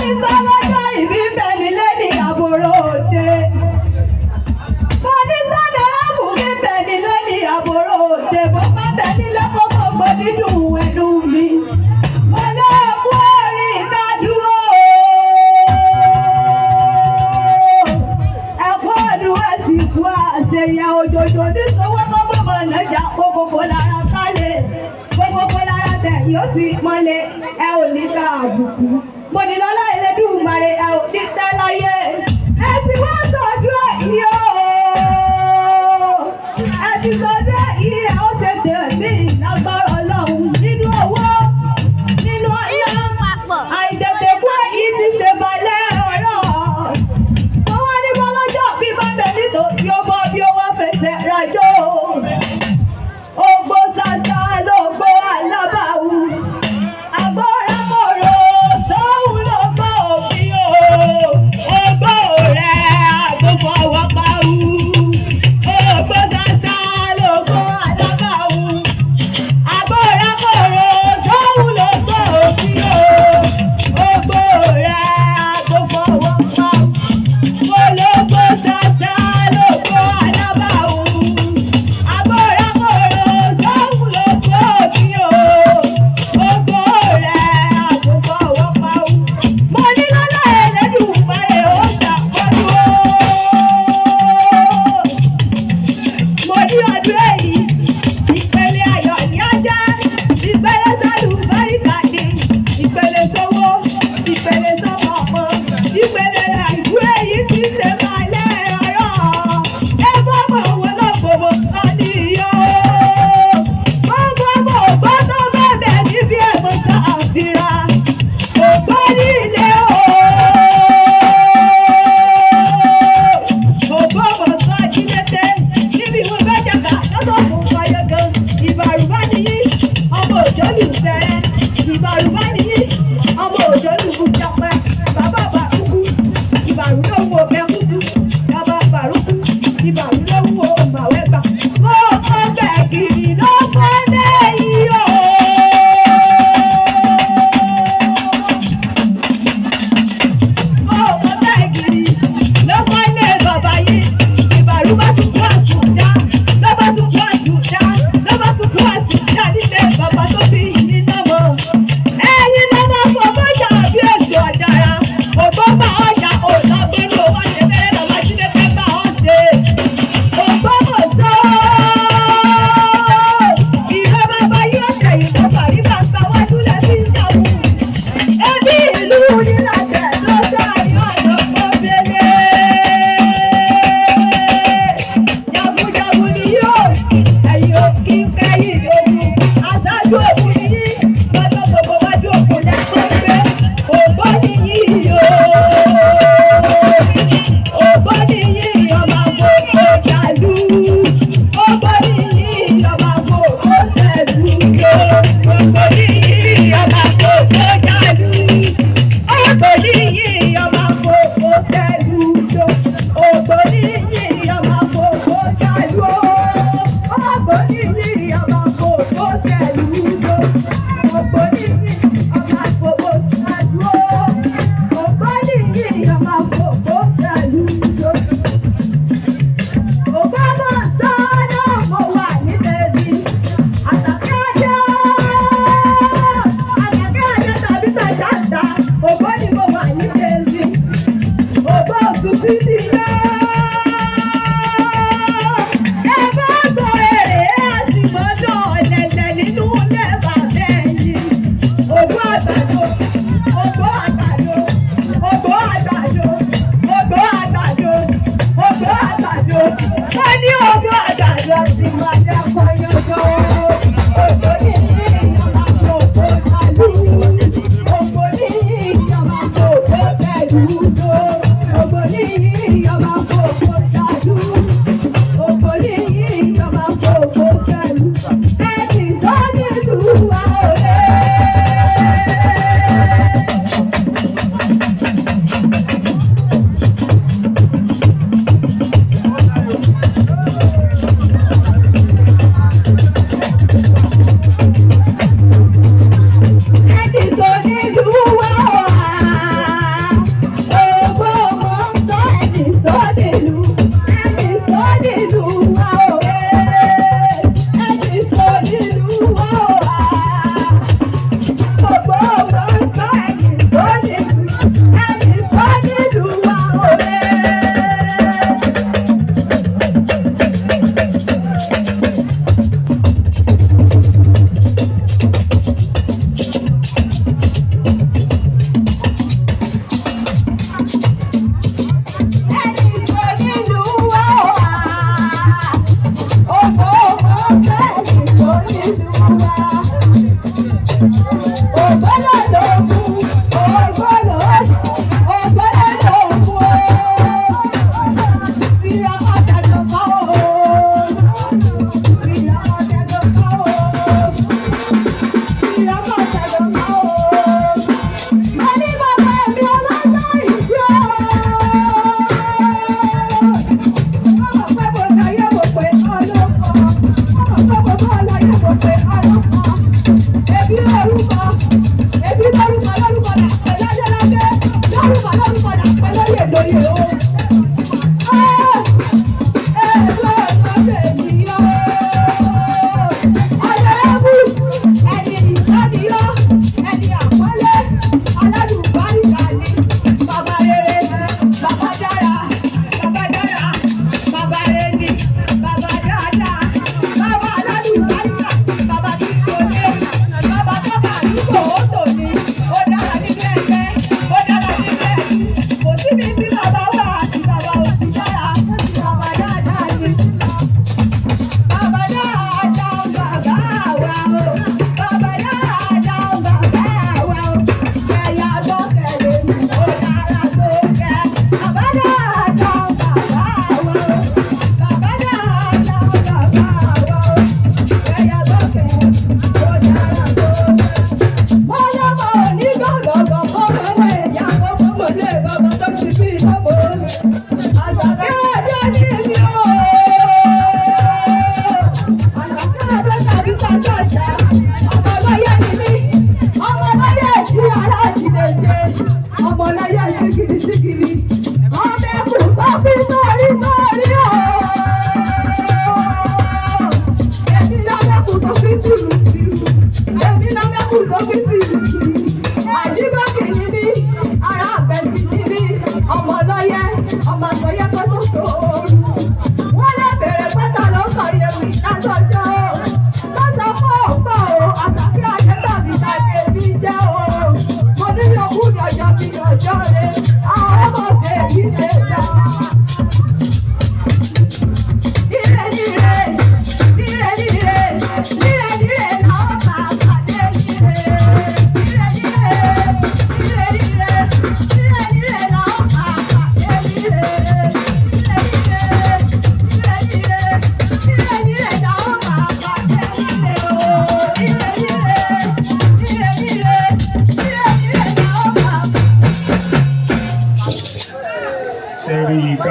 Mo ní sọ́lọ́jọ́ ìbí bẹ̀ nílé ní àbúrò òde. Mo ní sọ́dọ̀rọ̀mù mi bẹ̀ nílé ní àbúrò òde. Mo má bẹ̀ nílé kókó gbò dídùn ẹnu mi. Mo lọ kú orí ìdádúró. Ẹ̀kọ́ ọdún ẹ̀sìn kú àṣeyẹ òjòjò nítorí kọ́kọ́ mọ̀ nájà kókókó lára kálẹ̀. Kókókó lára tẹ̀ yóò ti mọ́lẹ̀ ẹ ò ní ká àbùkù. Mo ní lọ́lá Elédùmarè ẹ ò ní tẹ́ láyé. Ẹ ti wá sọdún èyí o. Ẹ ti sọdún èyí ẹ ó tètè ní ìlágbára Ọlọ́run nínú owó nínú ọlá. Àìtètè kú èyí ti ṣe balẹ̀ ọ̀rọ̀. Mo wá ní bọ́lọ́jọ́ bí bá bẹ̀ nítòsí ọmọ bí ó wá fẹsẹ̀ rajó. Ògbó sàtà lógbó alábàáwù. Àgbọ̀ràmọ̀rò sóhun lógbó òbí o. Ògbó rẹ̀ àgbófọwọ́páwù. Ògbó sàtà lógbó alábàáwù. Àgbọ̀ràmọ̀rò sóhun lógbó òbí o. Ògbó rẹ̀ àgbófọwọ́páwù. Ológbò sàtà lógbó alábàáwù. Àgbọ̀ràmọ̀rò sóhun lógbó òbí o. Ògbó rẹ̀ àgbófọwọ́páwù. Mo ní lọ́lá Ẹlẹ́dùmarè ó ṣàpọ̀jù o. Mo ní ọdún èyí, ìpele ayọ̀ ní ọjọ́, ìpele sálùbáríkà ni, ìpele sówó, ìpele sọ́mọ ọmọ, ìpele àìkú èyí tí ṣe máa lé ọ̀rọ̀. Ẹ bá mọ̀ wọ́n lọ́gbọ̀mọ̀ kan níyó. Gbogbo ògbó tó bẹ̀bẹ̀ níbi ẹ̀mọ́ ṣàfihàn. Ògbó nílé o. Ògbómọ̀ṣọ́ ajílété níbi ìwé bẹ́jẹ̀ká lọ́dọ̀ fún fayọ̀gàn. Ìbàrùbá nìyí, ọmọ òjòlù fẹ́rẹ́. Ìbàrùbá nìyí, ọmọ òjòlù fújọpẹ́. Bàbá bàrúkú, ìbàrú ló wo mẹ́kúkú. Bàbá bàrúkú, ìbàrú ló wo màwẹ́gbà. Mo kọ́ bẹ́ẹ̀ kiri ló kọ́ lẹ́yìn o. Ọmọ bẹ́ẹ̀gìrì ló kọ́ ilé bàbá yìí. Ìbàrú bá tún kú àtúndá, ló bá tún kú àtúndá, ló bá tún kú àtúndá nílé bàbá tó fi yìí lọ́mọ. Ẹyin lọ́mọ fún ọmọjà bí èso ọ̀dàrà. Ògbó bá ọjà òǹtàgbẹ́nu owó ṣe fẹ́rẹ́ lọ́mọ sílé fẹ́ bá ọ̀ ṣe. Ògbó mọ̀ sọ́. Ìrẹ́ bàbá yóò tẹ̀yìn tó bàrí bàbá wájú lẹ́bí ń dààmú. Ẹbí ìlú nílàjẹ̀ ló sáré ọ̀dọ̀ pọ́nbélé. Jagunjagun ni yóò, ẹ̀yìn òkì kẹ́yìn ogun. Aṣáájú òkun ni yí, lọ́jọ́ gbogbo wájú òkun lẹ́kọ̀ọ́ gbé. Ògbó ni yí o. Ògbó ni yí ọmọ àgbòkò jàlú. Ògbó ni yí ọmọ àgbòkò tẹ̀lú. Ògbó ni yí ọmọ àgbòkò jàlú. Ògbó ni yí ọmọ àgbòkò tẹ̀lú. Ògbó ni yí ọmọ àgbòkò jàlú. Ògbó ni yí ọmọ àgbòkò tẹ̀lú. Ògbó ni yí ọmọ àgbòkò jàlú. Ògbó ni yí ọmọ àgbòkò tẹ̀lú. Ògbómọ̀ṣọ́ náà mo wà níbẹ̀bí. Àtàkì ajá, àtàkì ajá tàbí tàjàtà. Ògbó ni mo wà níbẹ̀bí. Ògbó òtútù ti yá. Ẹ bá gbọ́ èrè àtìmọ́jọ́ ọ̀lẹ̀lẹ̀ nínú ilé bàbá ẹ̀yìn. Ògbó àgbàdo, ògbó àgbàdo, ògbó àgbàdo, ògbó àgbàdo, ògbó àgbàdo. Wọ́n ní ògbó àgbàdo àti màdà kọyọ̀jọ́. Ògbó ní ìyọ̀mà kò kó tàlú. Ògbó ní ìyọ̀mà kò kó tẹ̀lú. Ògbó ní ìyọ̀mà kò kó tàlú. Ògbó ní ìyọ̀mà kò kó tẹ̀lú. Ẹnì tó nílùú wa ò lè. Ẹni tó nílùú wa wà. Ọmọláyà sígìrì sígìrì. Ọmọ ẹkùn tó fi sórí sórí o. Èmi lọ́mẹ́kùn tó fi tìrù tìrù. Èmi lọ́mẹ́kùn tó fi tìrù tìrù. Àjíbọ̀kì ni mí, ará àbẹ̀tì ni mí. Ọmọlọ́yẹ, ọmọ àtọ̀yẹ tó tó sóoru. Wọ́n lè bèrè pátá ló ń sọ yẹ̀wì látọjọ́. Lọ́sọ̀ fún òpó o, àtàkì ayé tàbí tàbí èmi jẹ́ o. Mo ní yòókù lọ́jọ́ bí ọjọ́ rẹ̀. Àwọn ọmọ fèyí ṣe